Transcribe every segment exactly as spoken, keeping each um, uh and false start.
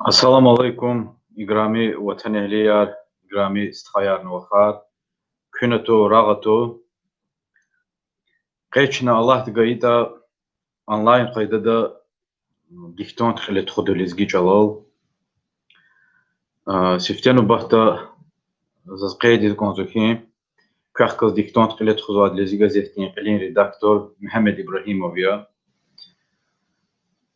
Ассаламу алейкум, играми ватанэгьлияр, играми стхаярни вахар. Куьн ату, рагъ ату. Къе чна Аллагьди гайитӀа онлайн къайдада диктант кьиле тухуда лезги чӀалал. Сифте нубатда заз къейд ийиз кӀанзава хьи, квехъ галаз диктант кьиле тухузвайди Лезги газетдин кьилин редактор Мегьамед Ибрагьимов я.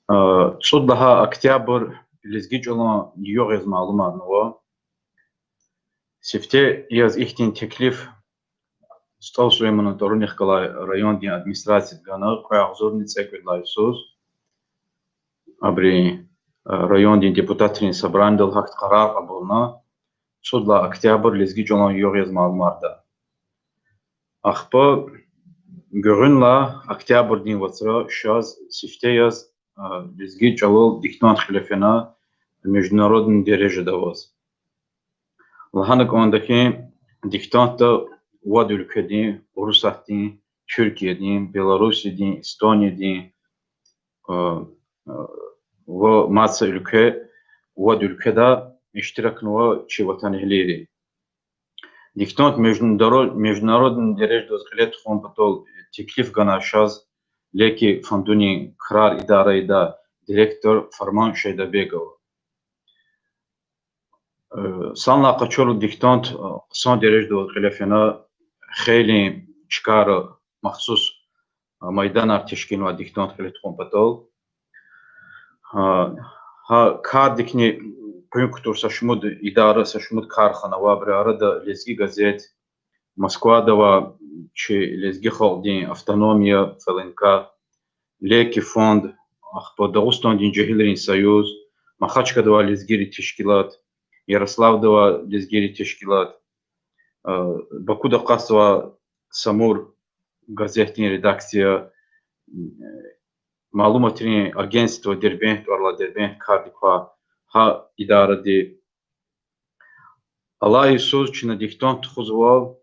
ЦӀуд лагьай октябрь лезги чӀалан югъ яз малумарнава. Сифте яз ихьтин теклиф СтӀал Сулейманан тӀварунихъ галай райондин администрацияди гана кьве агъзурни цӀекӀуьд лагьай йисуз. Абурун, райондин депутатрин собранидал гьахьтин къарар кьабулна, цӀуд лагьай октябрь лезги чӀалан югъ яз малумарда. Ахпа гуьгъуьнлай октябрдин вацра шаз сифте яз лезги чӀалал диктант кьиле фена международный дережада аваз. Лагьана кӀанда хьи, диктантда вад уьлкведин: Урусатдин, Туьркиядин, Беларусиядин, Эстониядин ва мад са уьлкве, вад уьлкведа иштиракнава чи ватанэгьлийри. Диктант международный дережада аваз кьиле тухун патал теклиф гана шаз Леки фондунин крар идара ийидай директор Фарман Шайдабегова. Санлай къачурла диктант хъсан дережада аваз кьиле фена, хейлин чкайра махсус майданар тешкилнавай диктант кьиле тухун патал. Гьа кардикни къуьн кутур са шумуд идара, са шумуд кархана ава, абурун арада Лезги газет, Москвада авай чи лезги халкьдин автономия, ФЛНК, Леки фонд, ахпа Дагъустандин жегьилрин союз, Махачкъалада авай лезгийрин тешкилат, Ярославда авай лезгийрин тешкилат, Бакуда акъатзавай Самур газетдин редакция, малуматрин агентство Дербент тӀвар алай, Дербент кардик квай гьа идаради. Алай йисуз чна диктант тухузва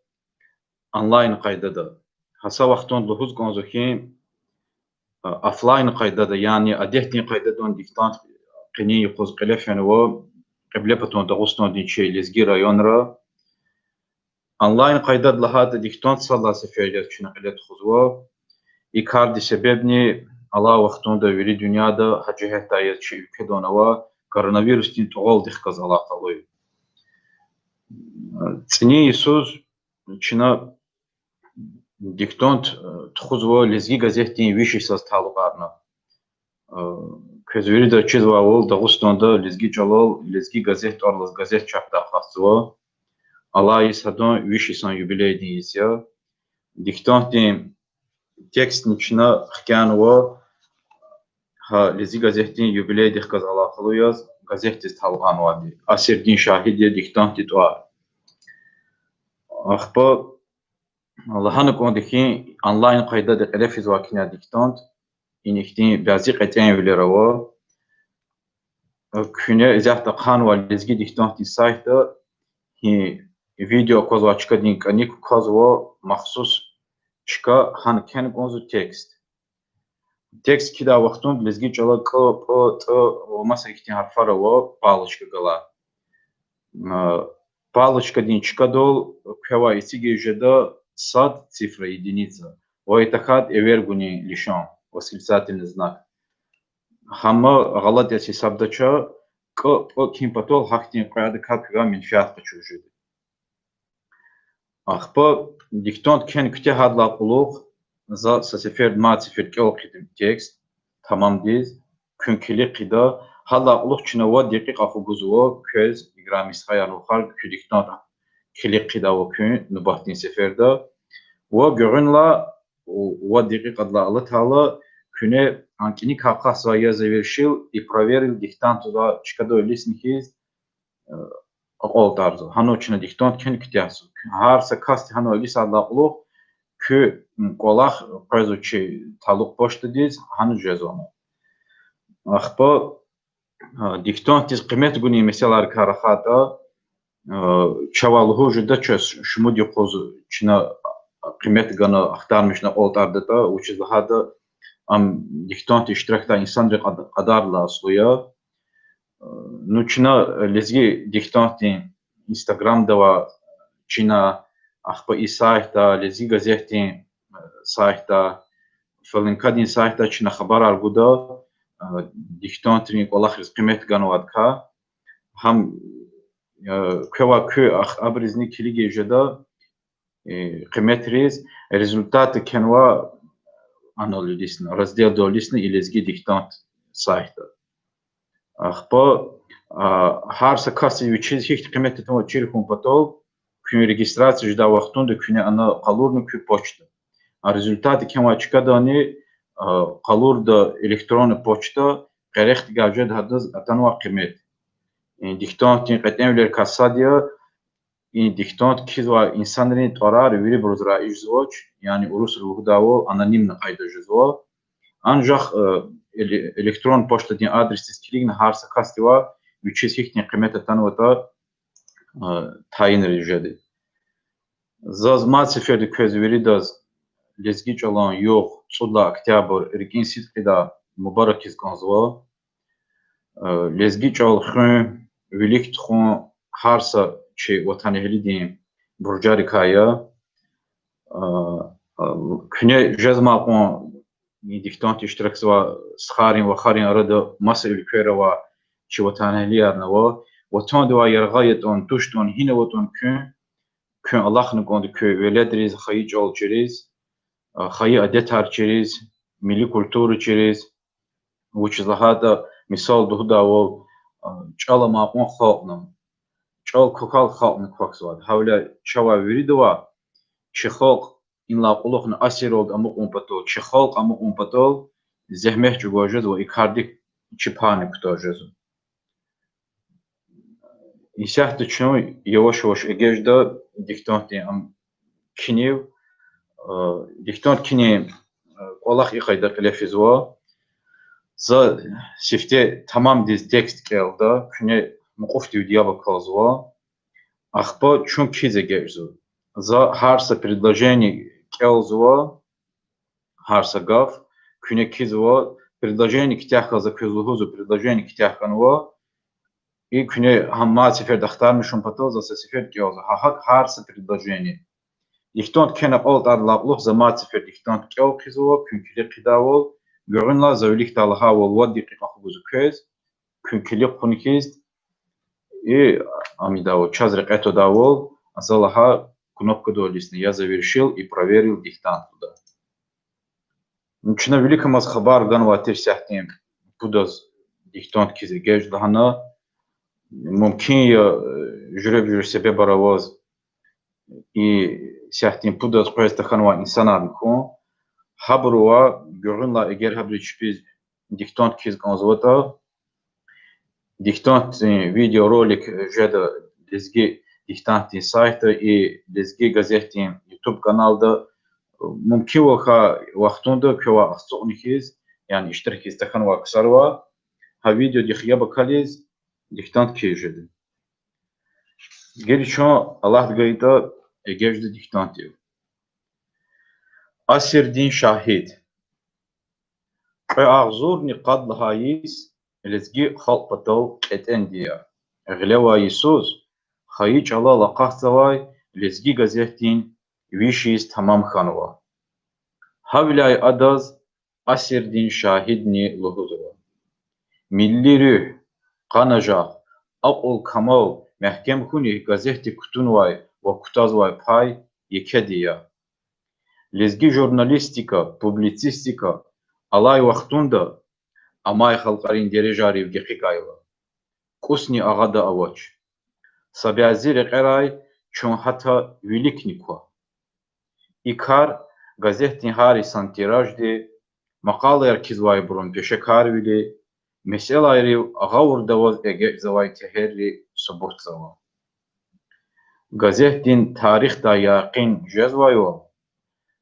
онлайн къайдада. Гьа са вахтунда лугьуз кӀанзава хьи, офлайн къайдада, яни адетдин къайдада диктант къенин юкъуз кьиле фенва Кьиблепатан Дагъустандин чи лезги районра. Онлайн къайдада лагьайтӀа, диктант сад лагьай сеферда чна кьиле тухузва. И кардин себебни алай вахтунда вири дуьньяда, гьа жигьетдай яз чи уьлкведани ава, коронавирусдин тӀугъвалдихъ галаз алакъалу я. ЦӀинин йисуз чна диктант тухузва Лезги газетдин виш йисаз талукьарна. Квез виридаз чизвайвал, Дагъустанда лезги чӀалал Лезги газет тӀвар алаз газет чапдай акъатзава. Алай йис гьадан виш йисан юбилейдин йис я. Диктантдин текстни чна хкянава гьа Лезги газетдин юбилейдихъ галаз алакъалу яз газетдиз талукьнавайди. Асирдин шагьид я диктантдин тӀвар. Ахпа лагьана кӀанда хьи, онлайн къайдада кьиле физвай куьне диктант, ина ихьтин бязи кьетӀенвилер ава. Куьне исятда ахъанвай Лезги диктантдин сайтда гьи видео аквазвай чкадин кӀаник квазва махсус чка, гьана кхьена кӀанзава текст. Текст кхьидай вахтунда лезги чӀала кӀ, пӀ, тӀ ва маса ихьтин гьарфар ава палочка галай. Палочкадин чкадал квевай эцигиз жеда сад, цифра, единица, ва и тахьайтӀа эвер гунин лишан, восклицательный знак. Гьам гъалатӀ яз гьисабдача, кӀ, пӀ кхьин патал гьахьтин кьве адакай куьгай менфят къачуз жеда. Ахпа диктант кхьена куьтягьайдалай кьулухъ за са сеферда мад сефер кӀел хъийида текст тамамдиз, куьн килиг хъийида, гьадалай кьулухъ чна вад декьикьа хгузва квез, играми стхаяр-вахар, куь диктант килиг хъийидайвал куьн нубатдин сеферда. Ва гуьгъуьнлай вад декьикьадилай алатайла куьне а кӀаникай акъатзавай я за вершил и проверил диктант лугьузвай чкадал илисна хьиз акьалтӀарзава. Гьанал чна диктант кхьена куьтягьзава. Гьар са касди гьанал илисайдалай кьулухъ куь кӀвалах къвезва чи талукь почтадиз, гьана жезва ана. Ахпа диктантдиз къимет гунин месэлайрикай рахайтӀа, чавай лугьуз жедач шумуд юкъуз чна къимет гана ахтармишна акьалтӀардатӀа, вучиз лагьайтӀа ам диктантда иштиракдай инсанрин кьад-, кьадарилай аслу я. Ну, чна лезги диктантдин Инстаграмда ва чна, ахпа и сайтда, Лезги газетдин сайтда, ФЛНК-дин сайтда чна хабарар гуда диктантрин кӀвалахриз къимет ганвайдакай. Гьам квевай куь ахтарбурузни килигиз жеда, къиметриз, результат кхьенва анал илисна, разделдал илисна и Лезги диктант сайтда. Ахпа гьар са касдиз вичиз гьихьтин къимет атанватӀа чир хьун патал, куьн регистрация жедай вахтунда куьне ана къалурна куь почта. А результат кхьенвай чкадални къалурда электронный почта, къерехда гьажед гьадаз атанвай къимет. Диктантдин кьетӀенвилерикай сад я, и диктант кхьизвай инсанрин тӀварар вирибуруз раижзавач, яни урусри лугьудайвал анонимный къайда жезва. Анжах электронный почтадин адресдиз килигна гьар са касдивай вичиз гьихьтин къимет атанватӀа тайинриз жеди. Заз мад сеферда квез виридаз лезги чӀалан югъ цӀуд лагьай октябрь рикӀин сидкьидай мубаракиз кӀанзава. Лезги чӀал хуьн, вилик тухун гьар са чи ватанэгьлидин буржарикай я. Куьне жезмай кьван диктантда иштиракзавай стхайрин, вахарин арада маса уьлквейра авай чи ватанэгьлиярни ава. Ватандивай яргъай ятӀани, туштӀани, гьина аватӀани куьн, куьн алахъна кӀанда куь веледриз хайи чӀал чириз, хайи адетар чириз, милли культура чириз. Вучиз лагьайтӀа, мисал лугьудайвал, чӀал амай кьван халкьни, чӀал квахьайла халкьни квахьзавайди. Гьавиляй чавай виридавай чи халкь инлай кьулухъни асирралди амукьун патал, чи халкь амукьун патал зегьмет чӀугваз жезва, и кардик чи пайни кутаз жезва. Исятда чун яваш-яваш эгечӀда диктантдин ам кхьинив, диктант кхьинин кӀвалах и къайдада кьиле физва. За сифте тамамдиз текст кӀелда, куьне мукьуфдивди яб акалзава. Ахпа чун кхьиз эгечӀзава. За гьар са предложение кӀелзава, гьар са гаф куьне кхьизва, предложение куьтягь хьайила за квез лугьузва, предложение куьтягь хьанва, и куьне гьам мад сеферда ахтармишун патал за са сефер кӀелзава. Гьа гьакӀ гьар са предложение. Диктант кхьена акьалтӀайдалай кьулухъ за мад сефер диктант кӀел хъийизва, куьн килиг хъийидайвал, гуьгъуьнлай за виликдай лагьайвал вад декьикьа хгузва квез, куьн килиг хъувун хьиз, и ам ийидайвал, чаз рекье твадайвал, за лагьай кнопкадал илисна «Я завершил и проверил диктант» лугьуда. Ну, чна виликамаз хабар ганвай тир исятда пудаз диктант кхьиз эгечӀ лагьана. Мумкин я, жуьреба-жуьре себебар аваз, и исятда пудаз къвез тахьанвай инсанарни хьун. Гьабурувай гуьгъуьнлай, эгер гьабуруз чпиз диктант кхьиз кӀанзаватӀа, диктантдин видеоролик жеда Лезги диктантдин сайтда и Лезги газетдин YouTube каналда. Мумкинвал хьайи вахтунда квевай ацукьна хьиз, яни иштиракиз тахьанвай ксарвай, гьа видеодихъ яб акализ диктант кхьиз жеда. Гила чун, Аллагьди гайитӀа, эгечӀда диктантдив. Асирдин шагьид. Кьве агъзурни къад лагьай йис лезги халкь патал кьетӀенди я. Гъилевай йисуз хайи чӀалал акъатзавай Лезги газетдин виш йис тамам хьанва. Гьавиляй адаз Асирдин шагьидни лугьузва. Милли руьгь, къанажагъ, акьул-камал мягькем хьунихъ газетдик кутунвай ва кутазвай пай екеди я. Лезги журналистика, публицистика алай вахтунда амай халкьарин дережайрив гекъигайла, кӀусни агъада авач. Са бязи рекьерай чун гьатта виликни ква. И кар газетдин гьар йисан тиражди, макъалаяр кхьизвайбурун пешекарвили, месэлайрив агъавурда аваз эгечӀзавай тегьерри субутзава. Газетдин тарихдай якъин жезвайвал,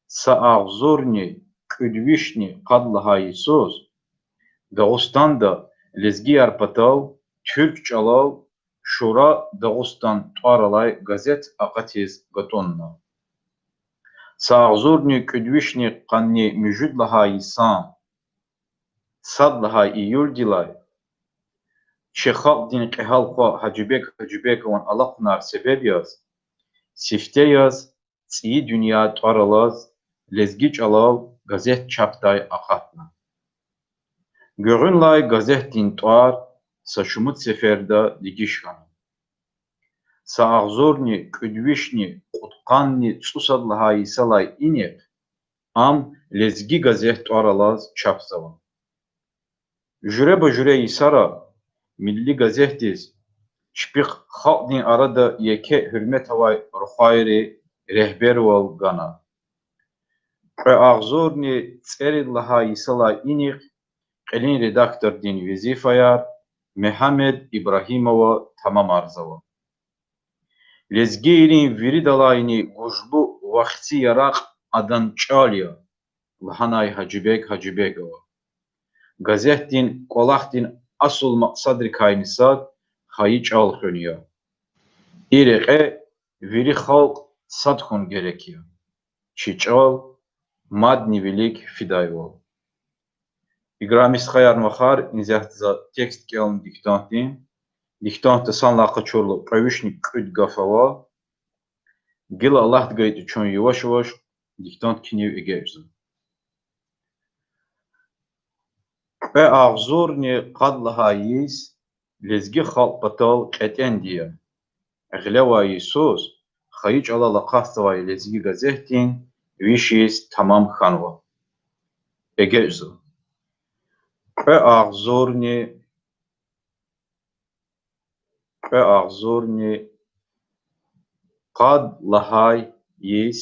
са агъзурни кӀуьд вишни къад лагьай йисуз Дагъустанда лезгияр патал туьрк чӀалал Шура Дагъустан тӀвар алай газет акъатиз гатӀунна. Са агъзурни кӀуьд вишни къанни муьжуьд лагьай йисан сад лагьай июлдилай чи халкьдин кьегьал хва Гьажибег Гьажибегован алахъунар себеб яз, сифте яз ЦӀийи дуьнья тӀвар алаз лезги чӀалал газет чапдай акъатна. Гуьгъуьнлай газетдин тӀвар са шумуд сеферда дегиш хьана. Са агъзурни кӀуьд вишни кьудкъанни цӀусад лагьай йисалай инихъ ам Лезги газет тӀвар алаз чапзава. Жуьреба-жуьре йисара Милли газетдиз чпихъ халкьдин арада еке гьуьрмет авай рухвайри регьбервал гана. Кьве агъзурни цӀерид лагьай йисалай инихъ кьилин редактордин везифаяр Мегьамед Ибрагьимова тамамарзава. Лезгийрин виридалайни гужлу ва хци яракь адан чӀал я, лагьанай Гьажибег Гьажибегова. Газетдин кӀвалахдин асул макьсадрикайни сад хайи чӀал хуьн я. И рекье вири халкь сад хьун герек я. Чи чӀал мадни вилик фидайвал. Играми стхаяр-вахар, исятда за текст кӀелна диктантдин. Диктантда санлай къачурла кьве вишни кӀуьд гаф ава. Гила алатайди чун яваш-яваш диктант кхьинив эгечӀзава. Кьве агъзурни къад лагьай йис лезги халкь патал кьетӀенди я. Гъилевай йисуз хайи чӀалал акъатзавай Лезги газетдин виш йис тамам хьанва. ЭгечӀзава. Кьве агъзурни, кьве агъзурни къад лагьай йис,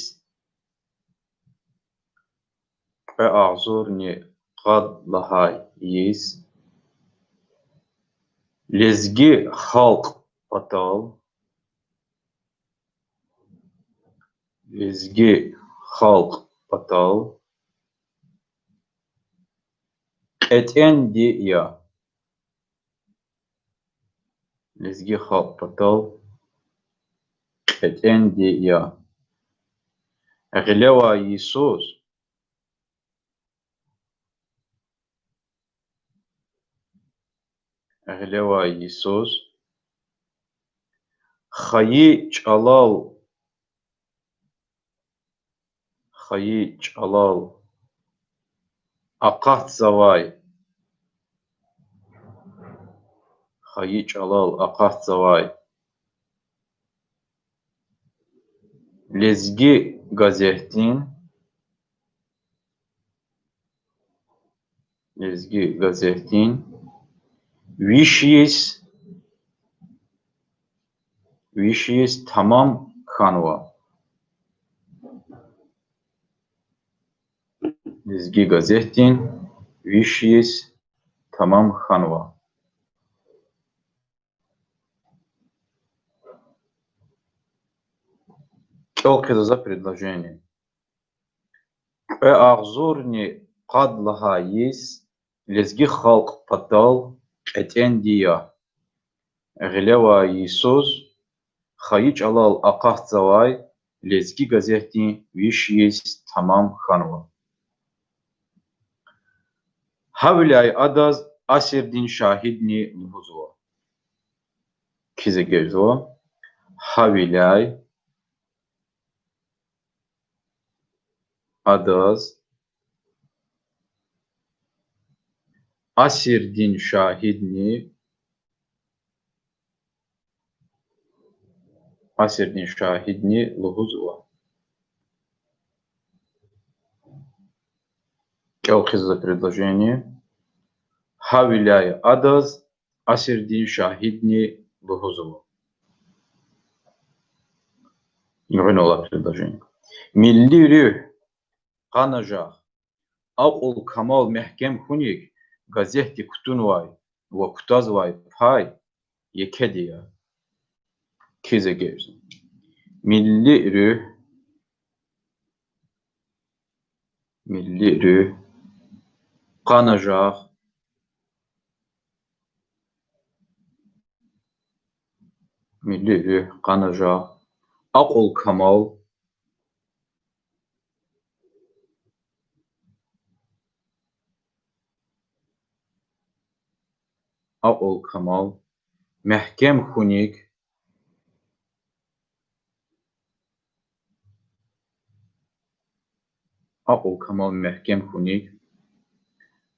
кьве агъзурни къад лагьай йис лезги халкь патал, лезги халкь патал кьетӀенди я. Лезги халкь патал кьетӀенди я. Гъилевай йисуз, гъилевай йисуз хайи чӀалал, хайи чӀалал акъатзавай, хайи чӀалал акъатзавай Лезги газетдин, Лезги газетдин виш йис, виш йис тамам хьанва. Лезги газетдин виш йис тамам хьанва. КӀел хъийизва за предложение. Кьве агъзурни къад лагьай йис лезги халкь патал кьетӀенди я. Гъилевай йисуз хайи чӀалал акъатзавай Лезги газетдин виш йис тамам хьанва. Гьавиляй адаз асирдин шагьидни лугьузва. Кхьиз эгечӀзава. Гьавиляй адаз асирдин шагьидни, асирдин шагьидни лугьузва. КӀел хъийизва предложение. Гьавиляй адаз асирдин шагьидни лугьузва. Гуьгъуьнлай предложение. Милли руьгь, къанажагъ, акьул-камал мягькем хьуник газетди кутунвай ва кутазвай пай екеди я. Кхьиз эгечӀзава. Милли руьгь, милли руьгь, къанажагъ, милли руьгь, къанажагъ, акьул-камал, акьул-камал мягькем хьуник, акьул-камал мягькем хьуник,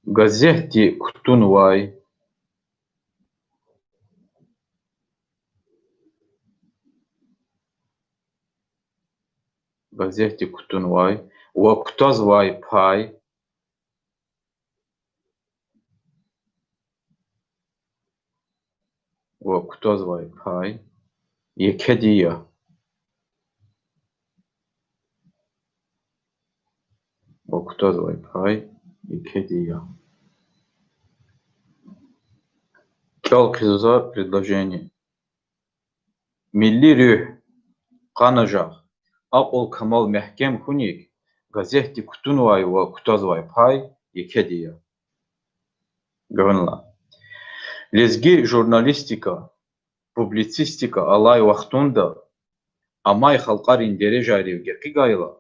газетди кутунвай, газетди кутунвай ва кутазвай пай, ва кутазвай пай екеди я. Ва кутазвай пай екеди я. КӀел хъийизва предложение. Милли руьгь, къанажагъ, акьул-камал мягькем хьуник, газетди кутунвай ва кутазвай пай екеди я. Гуьгъуьнлай. Лезги журналистика, публицистика алай вахтунда амай халкьарин дережайрив гекъигайла,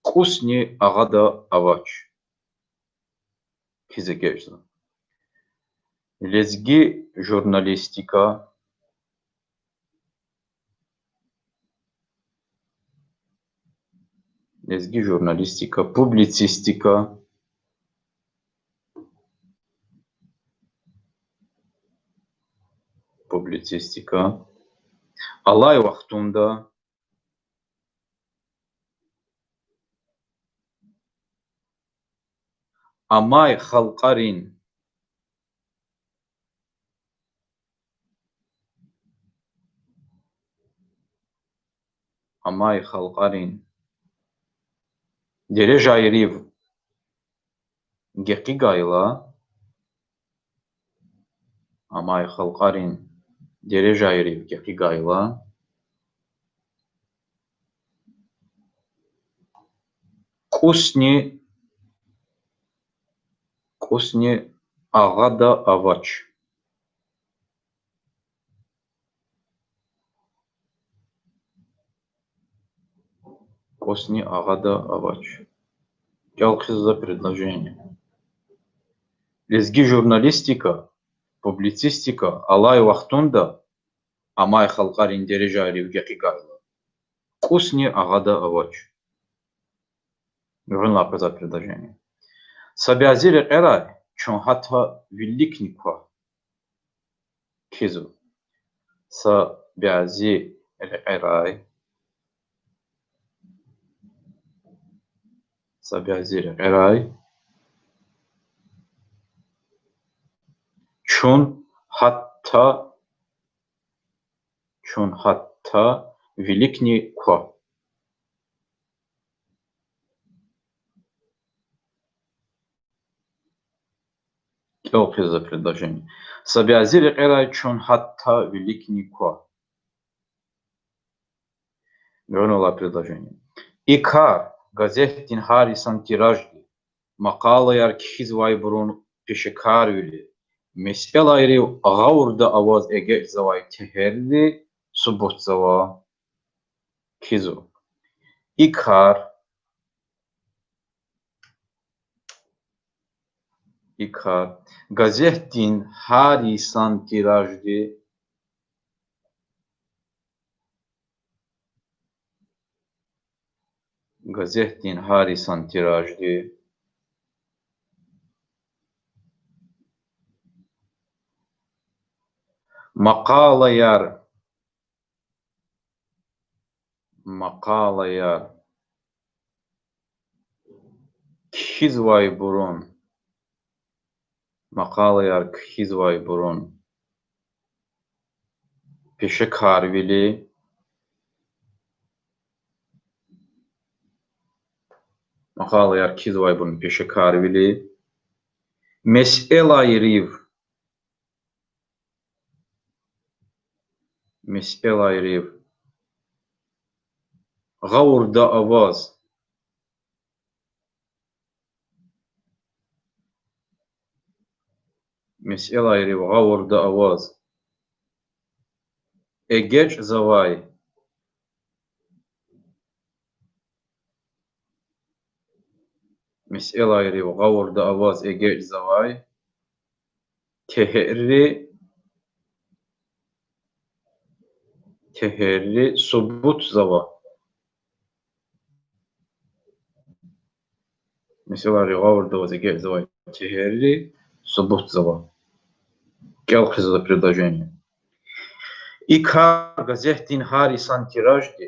кӀусни агъада авач. Киз эгечӀзава. Лезги журналистика, лезги журналистика, публицистика, публицистика алай вахтунда амай халкьарин, амай халкьарин дережайрив гекъигайла, амай халкьарин дережайрив гекъигайла, кӀусни, кӀусни агъада авач. КӀусни агъада авач. КӀел хъийизва предложение. Лезги журналистика, публицистика алай вахтунда амай халкьарин дережайрив гекъигайла, кӀусни агъада авач. Гуьгъуьнлай къвезвай предложение. Са бязи рекьерай чун гьатта виликни ква. Кизва. Са бязи рекьерай, са бязи рекьерай чун гьатта, чун гьатта виликни ква. КӀел хъийизва предложение. Са бязи рекьерай чун гьатта виликни ква. Гуьгъуьнлай предложение. И кар газетдин гьар йисан тиражди, макъалаяр кхьизвайбурун пешекарвили, месэлайрив гъавурда аваз эгечӀзавай тегьерри субутзава. Кизва. И кар, и кар газетдин гьар йисан тиражди, газетдин гьар йисан тиражди макъалаяр, макъалаяр кхьизвайбурун, макъалаяр кхьизвайбурун пешекарвили, макъалаяр кхьизвайбурун пешекарвили, месэлайрив, месэлайрив гъавурда аваз, месэлайрив гъавурда аваз эгечӀзавай, месэлайрив гъавурда аваз эгечӀзавай тегьерри, тегьерри субутзава. Месэлайри гъавурда аваз эгечӀзавай тегьерри субутзава. КӀел хъийизва предложение. И кар газетдин гьар йисан тиражди,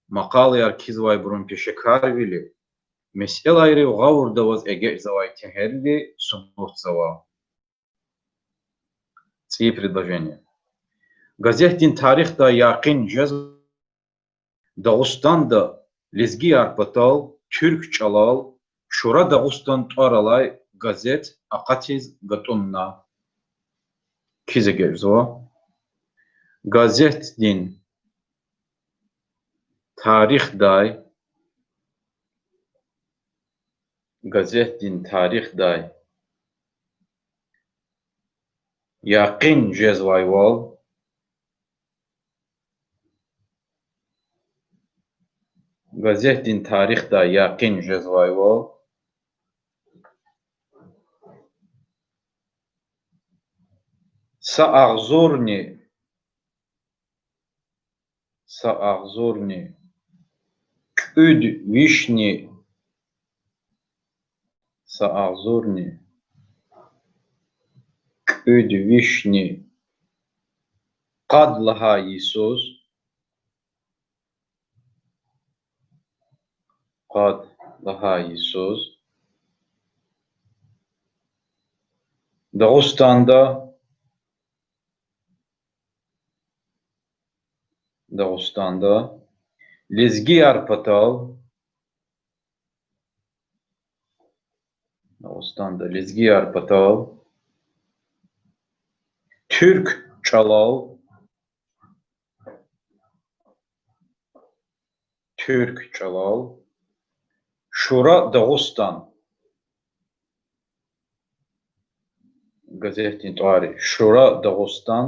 макъалаяр кхьизвайбурун пешекарвили, месэлайрив гъавурда аваз эгечӀзавай тегьерри субутзава. ЦӀийи предложение. Газетдин тарихдай якъин жез Дагъустанда лезгияр патал туьрк чӀалал Шура Дагъустан тӀвар алай газет акъатиз гатӀунна. Кхьиз эгечӀзава. Газетдин тарихдай, газетдин тарихдай якъин жезвайвал, газетдин тарихдай якъин жезвайвал, са агъзурни, са агъзурни кӀуьд вишни, са агъзурни кӀуьд вишни къад лагьай йисуз, къад лагьай йисуз Дагъустанда, Дагъустанда лезгияр патал, Дагъустанда лезгияр патал туьрк чӀалал, туьрк чӀалал Шура Дагъустан, газетдин тӀвари, Шура Дагъустан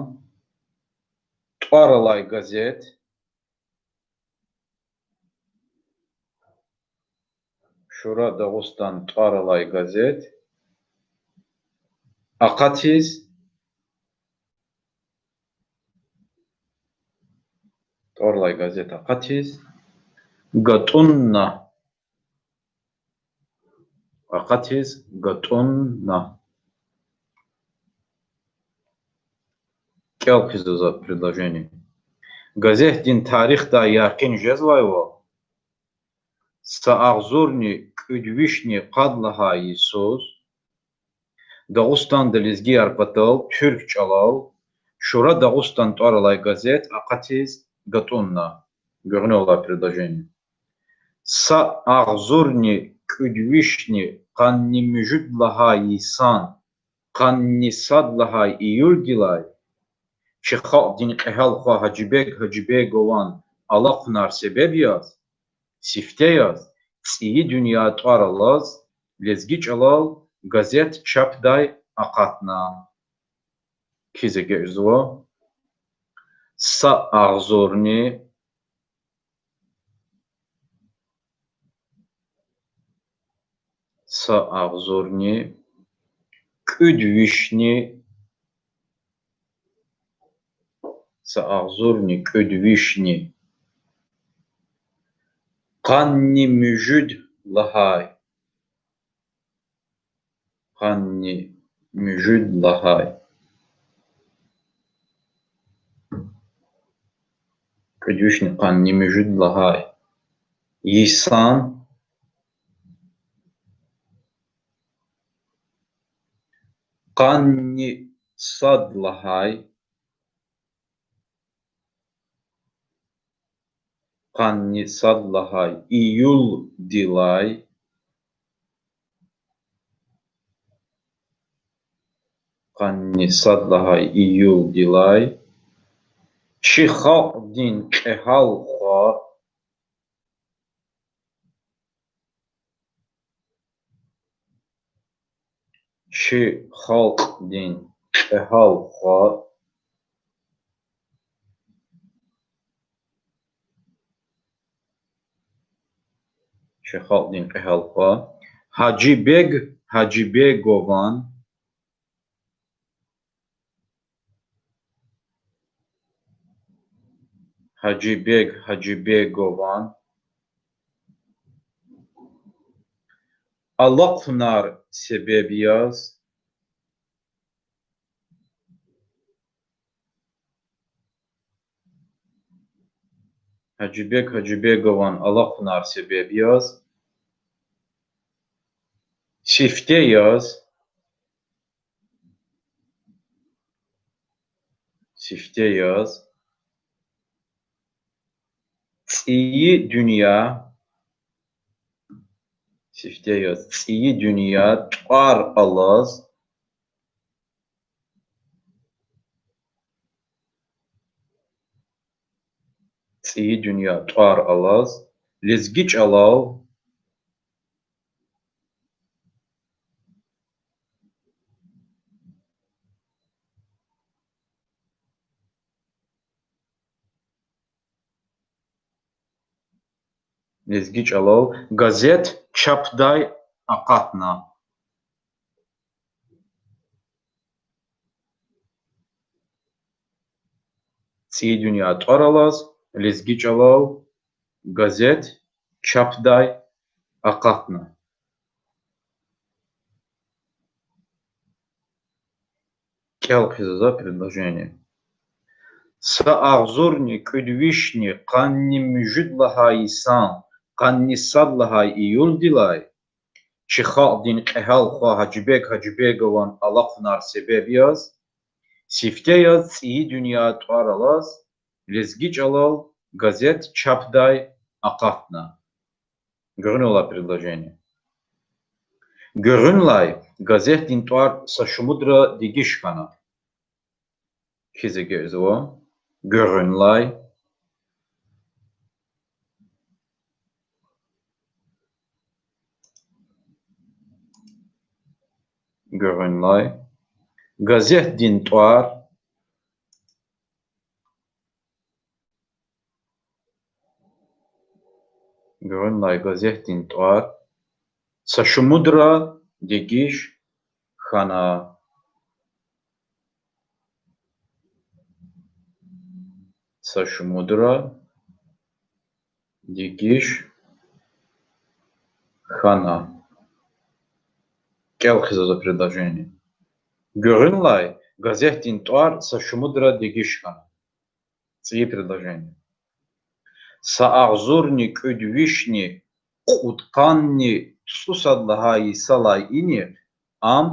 тӀвар алай газет, Шура Дагъустан тӀвар алай газет акъатиз, тӀвар алай газет акъатиз гатӀунна. Акъатиз гатӀунна. КӀел хъийизва за предложение. Газетдин тарихдай якъин жезвайвал, са агъзурни кӀуьд вишни къад лагьай йисуз Дагъустанда лезгияр патал туьрк чӀалал Шура Дагъустан тӀвар алай газет акъатиз гатӀунна. Гуьгъуьнай предложение. Са агъзурни кӀуьд вишни къанни муьжуьд лагьай йисан къанни сад лагьай июлдилай чи халкьдин кьегьал хва Гьажибег Гьажибегован алахъунар себеб яз, сифте яз, цӀийи дуьнья тӀвар алаз, лезги чӀалал газет чапдай акъатна. Кхьиз эгечӀзава. Са агъзурни, са агъзурни кӀуьд вишни, са агъзурни кӀуьд вишни къанни муьжуьд лагьай, къанни муьжуьд лагьай, кӀуьд вишни къанни муьжуьд лагьай йисан къанни сад лагьай, къанни сад лагьай июлдилай, къанни сад лагьай июлдилай чи халкьдин кьегьал хва, чи халкьдин кьегьал хва, чи халкьдин кьегьал хва Гьажибег Гьажибегован, Гьажибег Гьажибегован алахъунар себеб яз. Гьажибег Гьажибегован алахъунар себеб яз, сифте яз, сифте яз, цӀийи дуьнья, сифте яз, цӀийи дуьнья тӀвар алаз, цӀийи дуьнья тӀвар алаз, лезги чӀалал, лезги чӀалал газет чапдай акъатна. ЦӀийи дуьнья тӀвар алаз, лезги чӀалал газет чапдай акъатна. КӀел хъийизва за предложение. Са агъзурни кӀуьд вишни къанни муьжуьд лагьай йисан къанни сад лагьай июлдилай чи халкьдин кьегьал хва Гьажибег Гьажибегован алахъунар себеб яз, сифте яз цӀийи дуьнья тӀвар алаз, лезги чӀалал газет чапдай акъатна. Гуьгъуьнлай предложение. Гуьгъуьнлай газетдин тӀвар са шумудра дегиш хьана. Хьиз эгечӀзава? Гуьгъуьнлай. Гуьгъуьнлай газетдин тӀвар, гуьгъуьнлай газетдин тӀвар са шумудра дегиш хьана. Са шумудра дегиш хьана. КӀел хъийизва за предложение. Гуьгъуьнлай газетдин тӀвар са шумудра дегиш хьана. ЦӀийи предложение. Са агъзурни кӀуьд вишни кьудкъанни цӀусад лагьай йисалай инихъ ам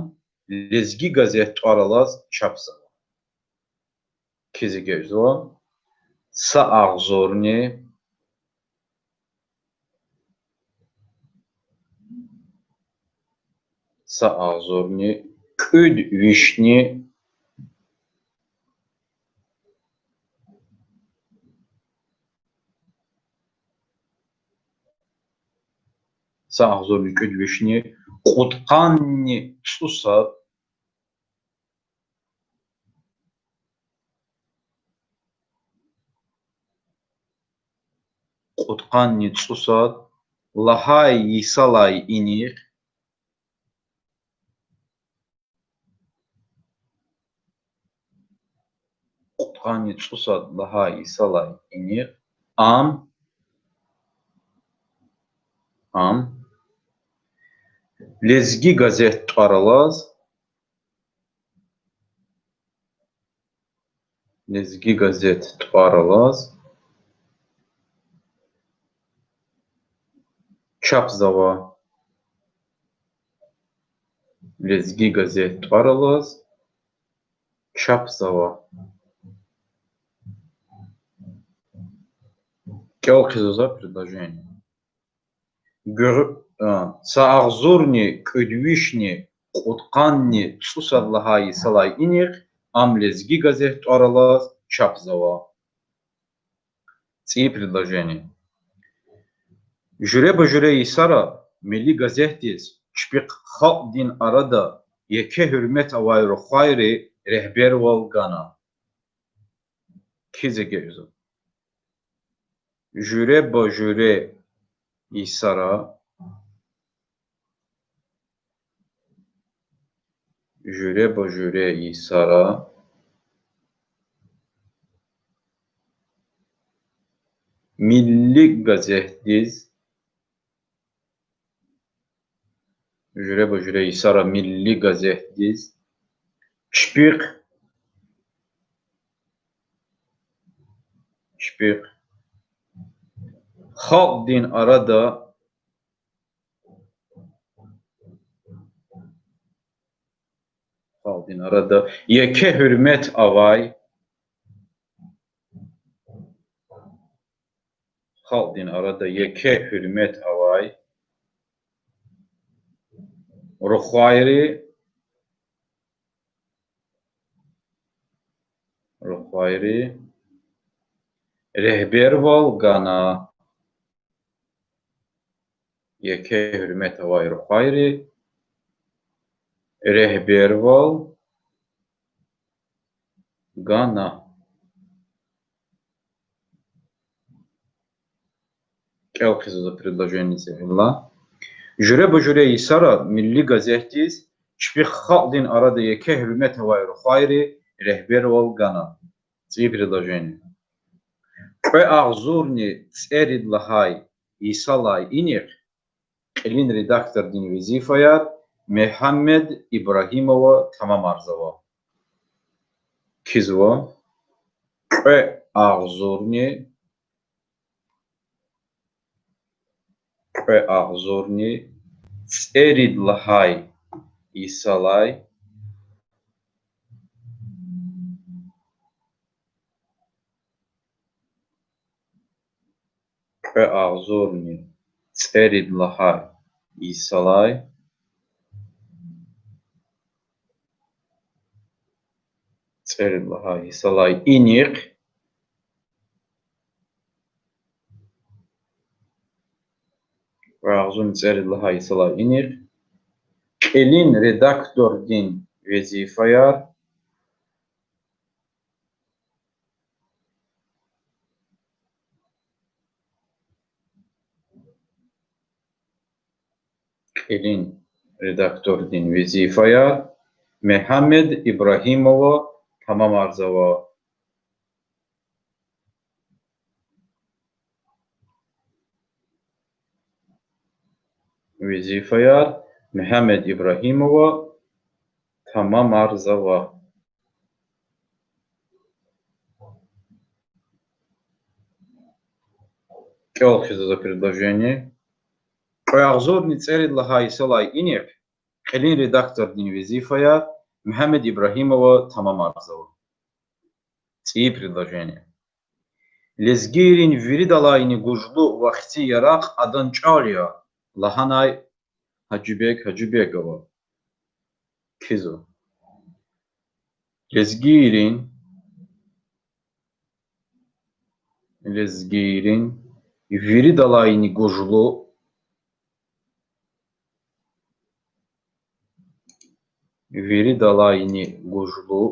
Лезги газет тӀвар алаз чапзава. Хьиз эгечӀзава? Са агъзурни, са агъзурни кӀуьд вишни, са агъзурни кӀуьд вишни кьудкъанни цӀусад, кьудкъанни цӀусад лагьай йисалай инихъ, кьудкъанни цӀусад лагьай йисалай инихъ ам, ам Лезги газет тӀвар алаз, Лезги газет тӀвар алаз чапзава. Лезги газет тӀвар алаз чапзава. КӀел хъийизва за предложение. Гуьгъ-, а, са агъзурни кӀуьд вишни кьудкъанни цӀусад лагьай йисалай инихъ ам Лезги газет тӀвар алаз чапзава. ЦӀийи предложение. Жуьреба-жуьре йисара Милли газетдиз чпихъ халкьдин арада еке гьуьрмет авай рухвайри регьбервал гана. Хьиз эгечӀзава? Жуьреба-жуьре йисара, жуьреба-жуьре йисара Милли газетдиз, жуьреба-жуьре йисара Милли газетдиз чпихъ, чпихъ халкьдин арада, халкьдин арада еке гьуьрмет авай, халкьдин арада еке гьуьрмет авай рухвайри, рухвайри регьбервал гана. Еке гьуьрмет авай рухвайри регьбервал гана. КӀел хъийизва за предложение цӀийи кьилелай. Жуьреба-жуьре йисара Милли газетдиз чпихъ халкьдин арада еке гьуьрмет авай рухвайри регьбервал гана. ЦӀийи предложение. Кьве агъзурни цӀерид лагьай йисалай инихъ кьилин редактордин везифаяр Мегьамед Ибрагьимова тамамарзава. Кхьизва: кьве агъзурни, кьве агъзурни цӀерид лагьай йисалай, кьве агъзурни цӀерид лагьай йисалай, цӀерид лагьай йисалай инихъ, кьве агъзурни цӀерид лагьай йисалай инихъ кьилин редактордин везифаяр, кьилин редактордин везифаяр Мегьамед Ибрагьимова тамамарзава. Везифаяр Мегьамед Ибрагьимова тамамарзава. КӀел хъийизва за предложение. Кьве агъзурни цӀерид лагьай йисалай инихъ кьилин редактордин везифаяр Мегьамед Ибрагьимова тамамарзава. ЦӀийи предложение. Лезгийрин виридалайни гужлу ва хци яракь адан чӀал я, лагьанай Гьажибег Гьажибегова. Кхьизва. Лезгийрин, лезгийрин виридалайни гужлу, виридалайни гужлу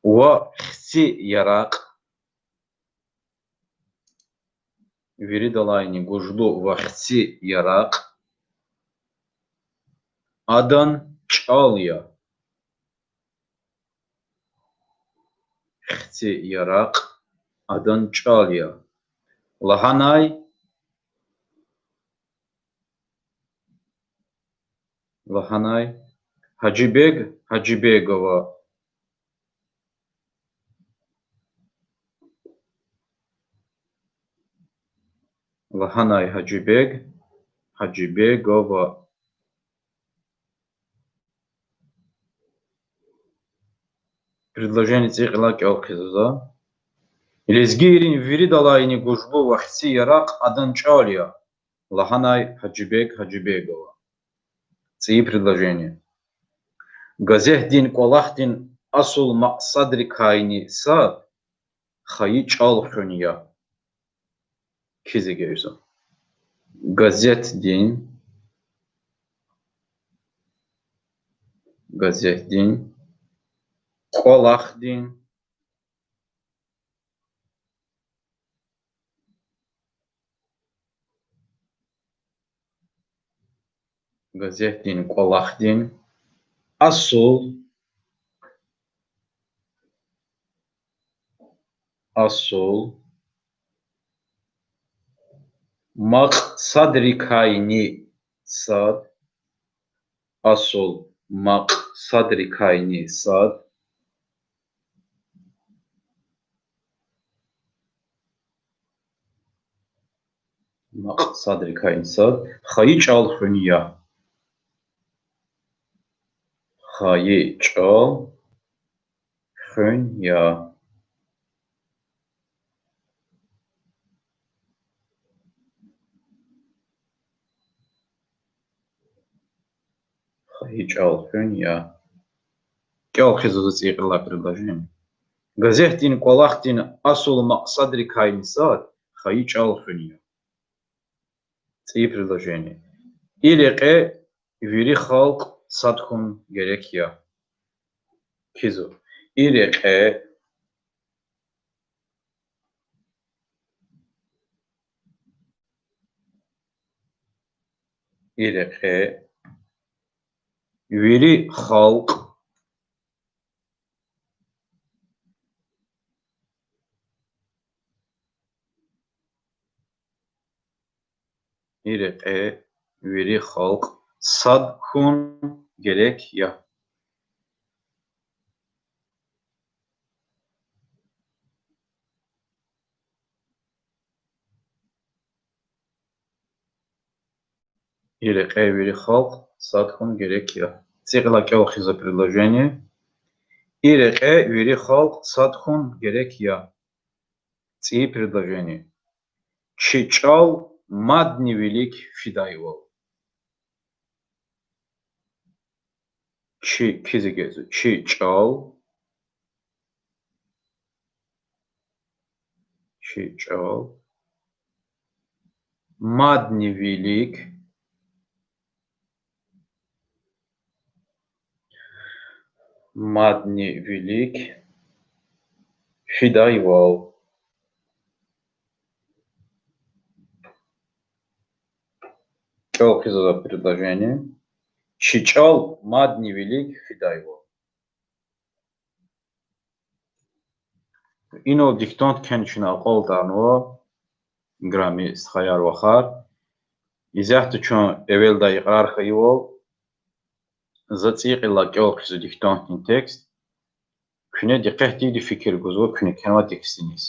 ва хци яракь, виридалайни гужлу ва хци яракь адан чӀал я. Хци яракь адан чӀал я, лагьанай, лагьанай Гьажибег Гьажибегова, лагьанай Гьажибег Гьажибегова. Предложение цӀийи кьилелай кӀел хъийизва за. Лезгийрин виридалайни гужлу ва хци яракь адан чӀал я, лагьанай Гьажибег Гьажибегова. ЦӀийи предложение. Газетдин кӀвалахдин асул макьсадрикайни сад хайи чӀал хуьн я. Кхьиз эгечӀзава. Газетдин, газетдин кӀвалахдин, газетдин кӀвалахдин Асул, асул макьсадрикайни сад, асул макьсадрикайни сад, макьсадрикайни сад хайи чӀал хуьн я. Хайи чӀал хуьн я. Хайи чӀал хуьн я. КӀел хъийизва заз цӀийи кьилелай предложение. Газетдин кӀвалахдин асул макьсадрикайни сад хайи чӀал хуьн я. ЦӀийи предложение. И рекье вири халкь сад хьун герек я. Кхьизва. И рекье, и рекье вири халкь, и рекье вири халкь сад хьун герек я. И рекье вири халкь сад хьун герек я. ЦӀийи кьилелай кӀел хъийизва предложение. И рекье вири халкь сад хьун герек я. ЦӀийи предложение. Чи чӀал мадни вилик фидайвал. Чи, кхьиз эгечӀзава, чи чӀал, чи чӀал мадни вилик, мадни вилик фидайвал. КӀел хъийизва предложение. Чи чӀал мадни вилик фидайвал. Инал диктант кхьена чна акьалтӀарнава, играми стхаяр-вахар. Исятда чун эвелдай икьрар хьайивал, за цӀийи кьилелай кӀел хъийизва диктантдин текст. Куьне дикъетдивди фикир гузва куьне кхьенвай текстдиз.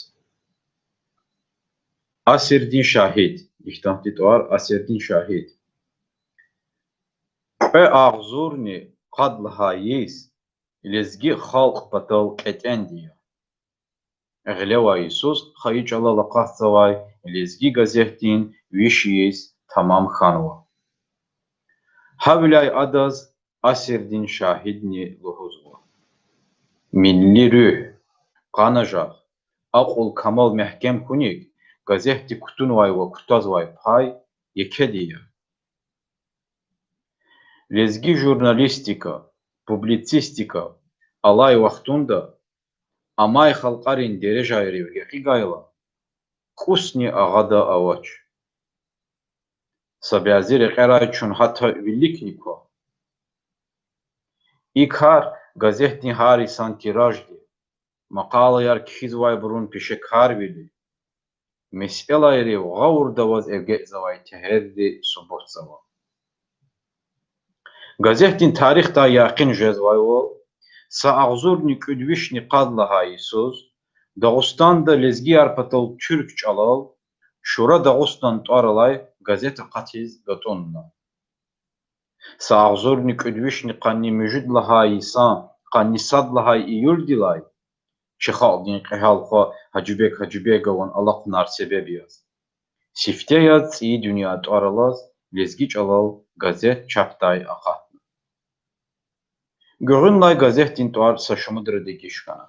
Асирдин шагьид. Диктантдин тӀвар Асирдин шагьид. Кьве агъзурни къад лагьай йис лезги халкь патал кьетӀенди я. Гъилевай йисуз хайи чӀалал акъатзавай Лезги газетдин виш йис тамам хьанва. Гьавиляй адаз Асирдин шагьидни лугьузва: милли руьгь, къанажагъ, акьул-камал мягькем хьуник газетди кутунвай ва кутазвай пай екеди я. Лезги журналистика, публицистика алай вахтунда амай халкьарин дережайрив гекъигайла, кӀусни агъада авач. Са бязи рекьерай чун гьатта виликни ква. И кар газетдин гьар йисан тиражди, макъалаяр кхьизвайбурун пешекарвили, месэлайрив гъавурда аваз эгечӀзавай тегьерри субутзава. Газетдин тарихдай якъин жезвайвал, са агъзурни кӀуьд вишни къад лагьай йисуз Дагъустанда лезгияр патал туьрк чӀалал Шура Дагъустан тӀвар алай газет акъатиз гатӀунна. Са агъзурни кӀуьд вишни къанни муьжуьд лагьай йисан къанни сад лагьай июлдилай чи халкьдин кьегьал хва Гьажибег Гьажибегован алахъунар себеб яз, сифте яз ЦӀийи дуьнья тӀвар алаз лезги чӀалал газет чапдай акъатна. Гуьгъуьнлай газетдин тӀвар са шумудра дегиш хьана.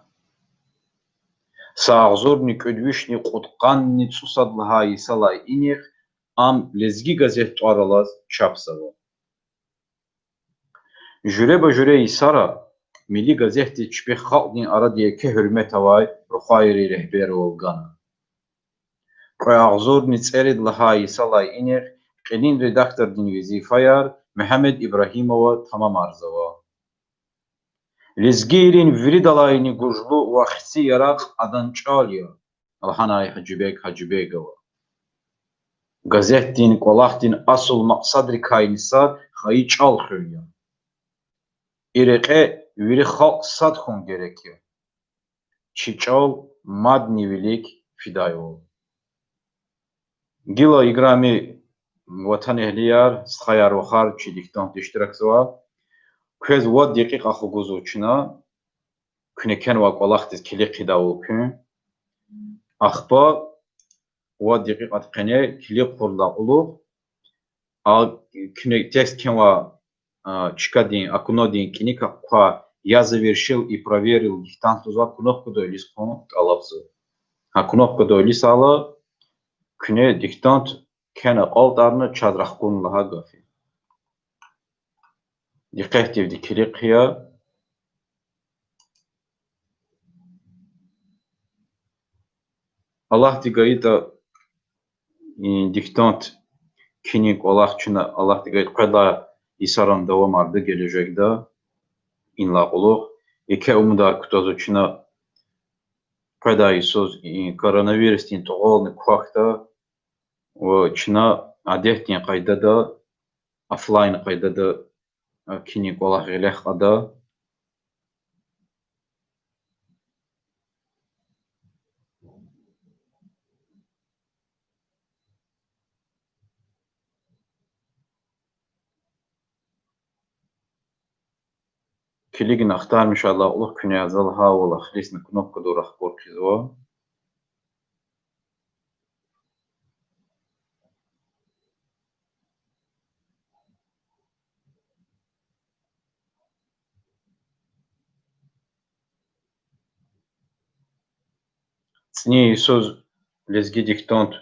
Са агъзурни кӀуьд вишни кьудкъанни цӀусад лагьай йисалай инихъ ам Лезги газет тӀвар алаз чапзава. Жуьреба-жуьре йисара Милли газетдиз чпихъ халкьдин арада еке гьуьрмет авай рухвайри регьбервал гана. Кьве агъзурни цӀерид лагьай йисалай инихъ кьилин редактордин везифаяр Мегьамед Ибрагьимова тамамарзава. Лезгийрин виридалайни гужлу ва хци яракь адан чӀал я, лагьанай Гьажибег Гьажибегова. Газетдин кӀвалахдин асул макьсадрикайни сад хайи чӀал хуьн я. И рекье вири халкь сад хьун герек я. Чи чӀал мадни вилик фидайвал. Гила, играми ватанэгьлияр, стхаяр-вахар, чи диктантда иштиракзава. Квез вад декьикьа хгузва чна, куьне кхьенвай кӀвалахдиз килиг хъийидайвал куьн. Ахпа вад декьикьади къене килиг хъувурдалай кьулухъ, а, куьне текст кхьенвай, а, чкадин, окнодин кӀаникай квай «Я завершил и проверил» диктант лугьузвай кнопкадал илис хъун тӀалабзава. Гьа кнопкадал илисайла, куьне диктант кхьена акьалтӀарна чаз рахкун лагьай гаф я. Дикъетдивди килиг хъия. Аллагьди гайитӀа, и диктант кхьинин кӀвалах чна, Аллагьди гайитӀа, къведай йисарани давамарда гележегда. Инлай кьулухъ еке умудар кутазва чна, къведай йисуз и коронавирусдин тӀугъвални квахьда ва чна адетдин къайдада, офлайн къайдада, а, кхьинин кӀвалах гъиле хкьада. Килигна ахтармишайдалай кьулухъ куьне за лагьайвал ахлисна кнопкадал рахкур хъийизва. ЦӀийи йисуз лезги диктант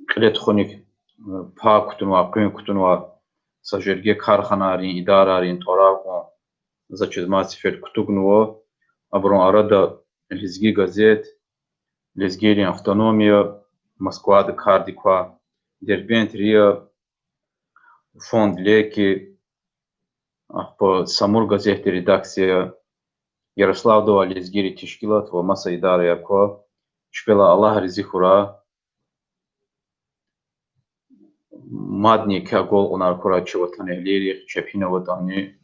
кьиле тухуник, э, пай кутунвай, къуьн кутунвай са жерге карханайрин, идарайрин тӀварар кьун за чиз мад сеферда кутугнава. Абурун арада Лезги газет, Лезгийрин автономия, Москвада кардик квай, Дербент РИА, фонд Леки, ахпа Самур газетдин редакция, Ярославда авай лезгийрин тешкилат ва маса идараяр ква. Чпелай Аллагь рази хьурай. Мадни еке агалкьунар хьурай чи ватанэгьлийрихъ, чеб гьина аватӀани.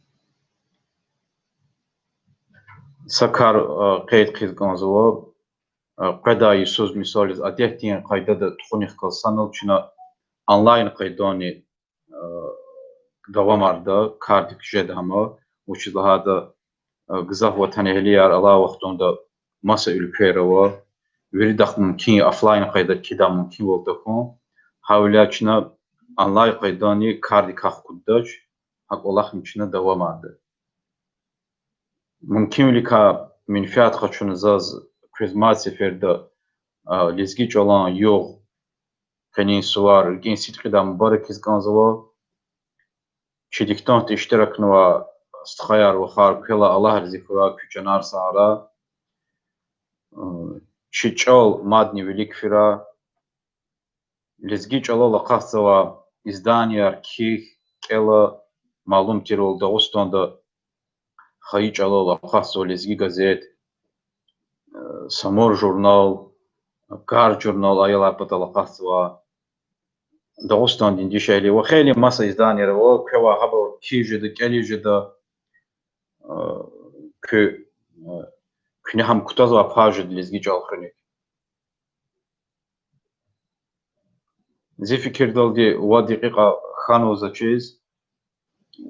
Са кар, а, къейд хъийиз кӀанзава. А, къведай йисуз, мисал яз, адетдин къайдада тухуник галаз санал чна онлайн къайдани, а, давамарда, кардик жеда гьам, вучиз лагьайтӀа, а, гзаф ватанэгьлияр алай вахтунда маса уьлквейра ава, виридахъ мумкин я офлайн къайдада кхьидай мумкинвал тахьун. Гьавиляй чна онлайн къайдани кардикай хкуддач, гьа кӀвалахни чна давамарда. Мумкинвиликай менфят къачуна заз квез мад сеферда, а, лезги чӀалан югъ, къенин сувар рикӀин сидкьидай мубаракиз кӀанзава. Чи диктантда иштиракнавай стхаяр, вахар, квелай Аллагь рази хьурай, куь чанар сагърай. Чи чӀал мадни вилик фирай. Лезги чӀалал акъатзавай изданияр кхьихь, кӀела, малум тирвал, Дагъустанда хайи чӀалал акъатзава Лезги газет, Самур журнал, Кард журнал, аялар патал акъатзава, Дагъустандин дишегьли ва хейлин маса изданияр ава, квевай гьабур кхьиз жеда, кӀелиз жеда, куь, куьне гьам кутазвай пай жеда лезги чӀал хуьник. Зи фикирдалди вад декьикьа хьанва заз чиз,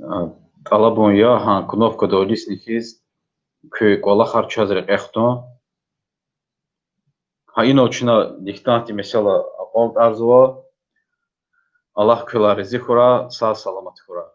а, тӀалабун я гьа кнопкадал илисна хьиз, куь кӀвалахар чаз рекье хтун. Гьа инал чна диктантдин месэла акьалтӀарзава. Аллагь квелай рази хьурай, сагъ-саламат хьурай.